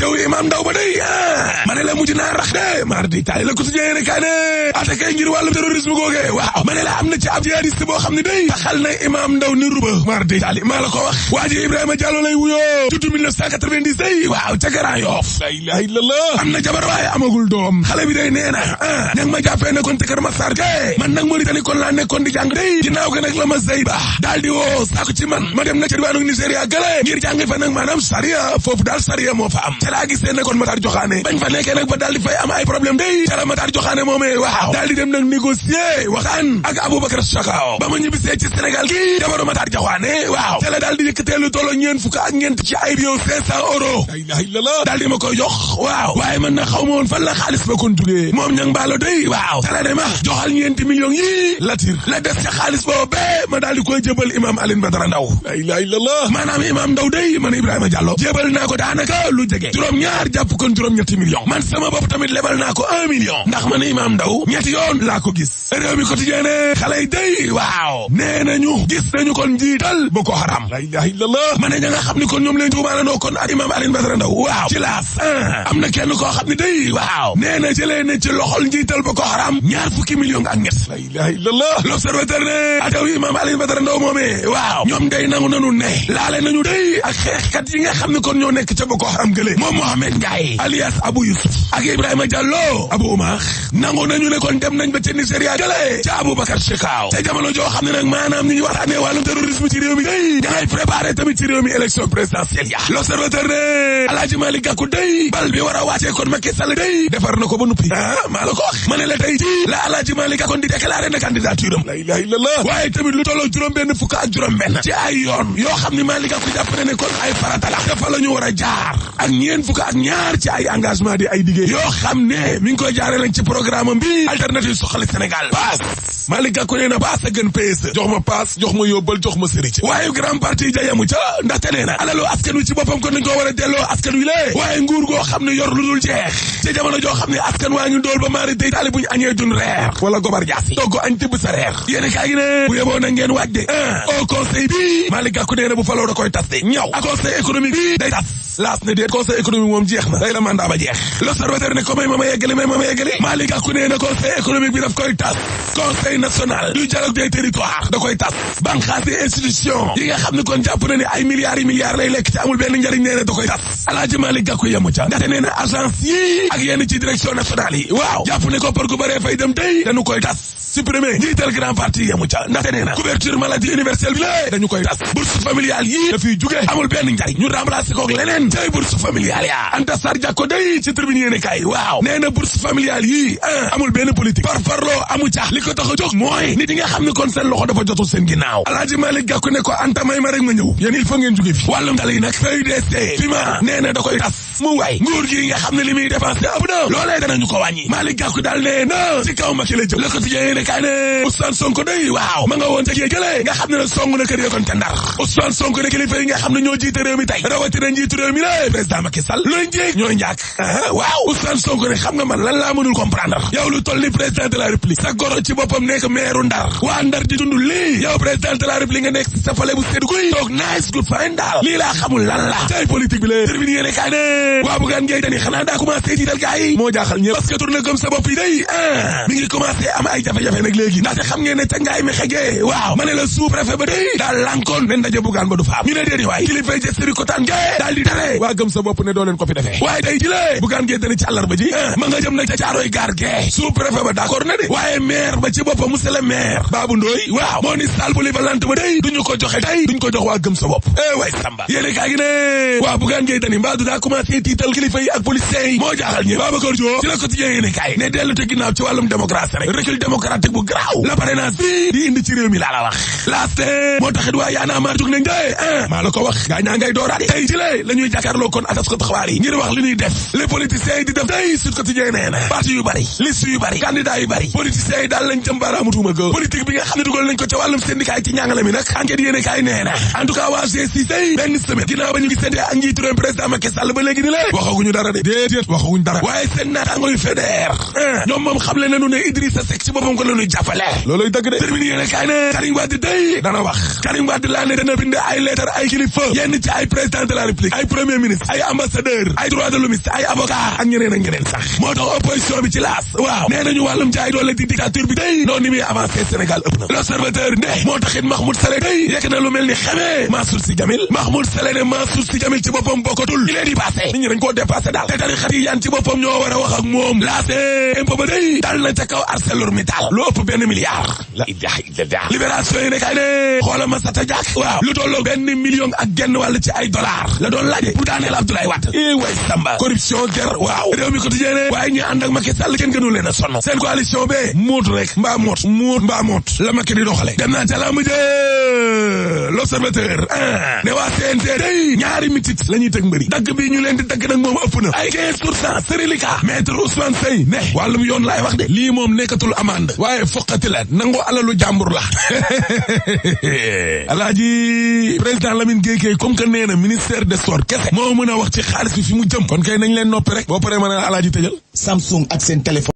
atew imam Ndaw ba day ma ne la mujj naa rax de mardi taali la ko si jëyee ne kaa ne ate kay ngir wàllu terrorisme googee waaw ma ne la am na ci ab jihadiste boo xam ne day taxal na imam Ndaw ni ruba mardi taali maa la ko wax waa ji Ibrahima Diallo lay wuyoo juddu 1990 day waaw ca Grand Yoff la ilaha illallah am na jabar waaye amagul doom xale bi day nee na ña ngi ma jàppee nekkoon ci Kër Massar ke man nag Mauritanie kon laa nekkoon di jàng day ginnaaw ga nag la ma Zeyba daal di woo saako ci man ma dem na ca diwaanu Nigeria gale ngir jàng fa nag maanaam sariya foofu daal sariya moo fa am ca laa gisee nekkoon Matar Joxaane bañ fa nekkee nag ba daal di fay am ay problème day ca la Matar Joxaane moomee waaw daal di dem nag négocier waxtaan ak Aboubacar Chakao ba ma ñibbisee ci Sénégal gi jabaru Matar Joxaane waaw ca la daal di yëkkatee lu tolloo ñeent fukk ak ñeent ci ay réew 500 euros la ilaha illallah daal di ma koy jox waaw waaye man na xaw ma woon fan la xaalis ba kon jugee moom ñang mbaalo day waaw ca la dema joxal ñeenti millions yi latir la des ca xaalis boobu ma daal di koy jébal imam Alioune Badara Ndaw la ilaha illallah maanaam imam Ndaw day man Ibrahima Diallo jébal naa ko daanaka lu jege juróom-ñaar jàpp kon juróom-ñetti millions man sama bopp tamit lebal naa ko 1 million ndax man imam Ndaw ñetti yoon laa ko gis réew mi quotidien ne xale yi day waaw nee nañu gis nañu kon njiital Boko Haram la ilaha illallah ma ne ña nga xam ni kon ñoom leen tuumaalandoo kon ak imam Alioune Badara Ndaw waaw ci laas am na kenn koo xam ne day waaw nee na jëlee ne ci loxol njiital Boko Haram ñaar fukki millions ak ñett la ilaha illallah l'observateur ne atew imam Alioune Badara Ndaw moomee waaw ñoom day nangu nanu ne laale nañu day ak xeexkat yi nga xam ne kon ñoo nekk ca Boko Haram gële moom Mohamed Ndiaye alias Abou Youssouf ak Ibrahima Diallo Abou Oumar nangu nañu ne kon dem nañ ba ca Nigeria gële ca Aboubacar Chekao ca jamono joo xam ne nag maanaam ñu ngi waxtaanee wàllum terrorisme ci réew mi day dangay préparé tamit ci réew mi élection présidentielle ya l'observateur ne Alaaji Malick Gakou day bal bi war a wàccee kon Macky Sall day defar na ko ba nuppi maa la ko wax ma ne la tey ji la Alaaji Malick Gakou di déclaré na candidature am la ilaha illallah waaye tamit lu tolloo juróom-benn fukk ak juróom-benn ci ay yoon yoo xam ne Malick Gakou jàpp na ne kon ay farata la dafa la ñu war a jaar ak ñeent fukk ak ñaar ci ay engagement di ay diggé yoo xam ne mi ngi koy jaaree nag ci programme bi alternative Suxali Sénégal paas Malick Gakou nee na paas a gën PSE jox ma paas jox ma yóbbal jox ma sëriñ waaye grand parti jayamu ca ndaxte nee na alalu askan wi ci boppam kon nañ ko war a delloo askan wi lée waaye nguur goo xam ne yor lu dul jeex ci jamono joo xam ne askan waa ngi dool ba maari day taali buñu añee dun reer wala gobar jaasi togg añ tibb sa reer yéene kaa gi ne bu yeboo na ngeen waaj de au conseil bi Malick Gakou nee na bu faloo da koy tas de ñaw ak conseil économique bi day tas laas ne déet conseil économique moom jeex na day la mandat ba jeex l'observateur ne ko may ma yeggali Malick Gakou nee na conseil économique bi daf koy tas conseil national du dialogue des territoires da koy tas banqaas yi institution yi nga xam ne kon jàpp na ne ay milliards lay lekk ci amul benn njariñ nee na da koy tas Alaaji Malick Gakou yemu ca ndaxte nee na agence yi ak yenn ci direction nationale yi waaw jàpp ne ko par gu bëree fay dem tey dañu koy tas supprimer njiital grand parti yemu ca ndaxte nee na couverture maladie universelle bi la dañu koy tas bourse familiale yi dafiy jóge amul benn njariñ ñu remplacer kook leneen tey bourse familiale ya Anta Sarr Diacko day ci tribune yéene kay waaw nee na bourse familiale yi amul benn politique parparloo amu ca li ko tax a jóg mooy nit yi nga xam ne kon seen loxo dafa jotul seen ginnaaw Alaaji Malick Gakou ne ko Anta may ma rek ma ñëw yéen il faut ngeen jóge fi wàllum tali nag PUDC FIMA nee na da koy tas mu waay nguur gi nga xam ne li muy dépensé ëpp na loolee danañu ko wàññi Malick Gakou daal nee na ci kaw Macky la jëm Le Quotidien yéene kay ne Ousmane Sonko day waaw ma nga woon ca géegale nga xam ne nag song na kër ya kon ca Ndar Ousmane Sonko ne kilifa yi nga xam ne ñoo jiite réew mi tey rawatina njiitu réew mi la président Macky Sall looy njéeg ñooy njaak waaw Ousmane Sonko ne xam nga man lan laa mënul comprendre yow lu toll ni président de la République sa goro ci boppam nekk maire Ndar waa Ndar di dund lii yow président de la République nga nekk si sa palais bu seddu guy toog nice good fine daal lii laa xamul lan la tey politique bi la termine yéene kaay ne waa Bougane Gueye Dany xanaa daa commencé tiital gars yi moo jaaxal ñëpp parce que tourné comme sa bopp yi day mi ngi commencé am ay jafe-jafe nag léegi ndaxte xam ngeen ne ca ngaay mi xegee waaw ma ne la sous préfet ba day daal lankoon ne ndaje Bougane ba du faam ñu ne déedi waay kilifay jëstëri ko tànge daal di tere waa gëm sa bopp ne doo leen ko fi defee waaye day ji lée Bougane Gueye Dany ci àllarba ji ma nga jëm nag ca caaroy gaar gee sous préfet ba d'accord na de waaye maire ba ci boppam monsieur le maire Babou Ndoye waaw moo ni salle polyvalente ba day duñu ko joxe tey duñ ko jox waa gëm sa bopp way Samba yéene kaa gi ne waa Bougane Gueye Dany mbaa du daa commencé tiital kilifa yi ak policiers yi moo jaaxal ñi Babacar Diop ci la quotidien yéene kaay ne dellu te ginnaaw ci wàllum démocratie rek recul démocratique bu garaaw la parrainage bi di indi ci réew mi laa la wax laaste moo taxit waa yaana maa jug nañ de maa la ko wax gaa ñaa ngay dooraat tey ci lée la ñuy jàkkaarloo kon atas ko taxawaar yi ngir wax li ñuy def les politiciens yi di def tey Sud Quotidien nee na parti yu bari liste yu bari candidat yu bari politiciens yi daal lañ jëm baaraamu tuuma ga politique bi nga xam ne dugal nañ ko ca wàllum syndicat yi ci ñàngale mi nag enquête yéene kaay nee na en tout cas waa G6 tey benn semaine ginnaaw ba ñu ngi séddee ak njiitu réew président Macky Sall ba léegi ni la waxaguñu dara de déedéet waxaguñu dara waaye seen naataango yu fédère ñoom moom xam le nañu ne Idrissa Seck ci boppam ko la ñuy jàppale looloy dëgg de termine yéene kaay ne Karim Wade day dana wax Karim Wade laa ne dana bind ay lettre ay kilifa yenn ci ay président de la République ay premier ministre ay ambassadeur ay droit de l'homme ay avocat ak ñeneen ak ñeneen sax moo tax opposition bi ci laas waaw nee nañu wàllum jaay doole di dictature bi day noonu ni muy avancé Sénégal ëpp na l'observateur ne moo taxit Mahmoud Saleh day yekk na lu mel ni xamee Mansour Sy Djamil Mahmoud Saleh ne Mansour Sy Djamil ci boppam bokkatul il est dépassé nit ñi dañ koo dépassé daal te tarixa yi yaan ci boppam ñoo war a wax ak moom laase impôt ba day dal na ca kaw ArcelorMittal lu ëpp benn milliard la ilaha illallah libération yi ne kay ne xoola Massata Diack waaw lu tolloo $1,000,000 ak genn wàll ci ay dollars la doon laaje pour daaneel Abdoulaye Wade way samba corruption ger waaw réew mi quotidien waaye ñi ànd ak Macky Sall kenn gënu leen a sonn seen coalition be muut rek mbaa moot la Macky di doxale dem naa ca lamb jë l'observateur ne waa CNG day ñaari mitit la ñuy tëg mbëri dagg bi ñu leen di dagg nag moom ëpp na ay 15% Serinika maître Ousmane Seye ne wàllum yoon laay wax de lii moom nekkatul amande waaye foqati la nangu alalu jàmbur la alaaji président Lamine Gueye comme que nee na ministère des sports kese moo mën a wax ci xaalis bi fi mu jëm kon kay nañ leen noppi rek boo paree mën a alaaji tëjal Samsung ak seen téléphone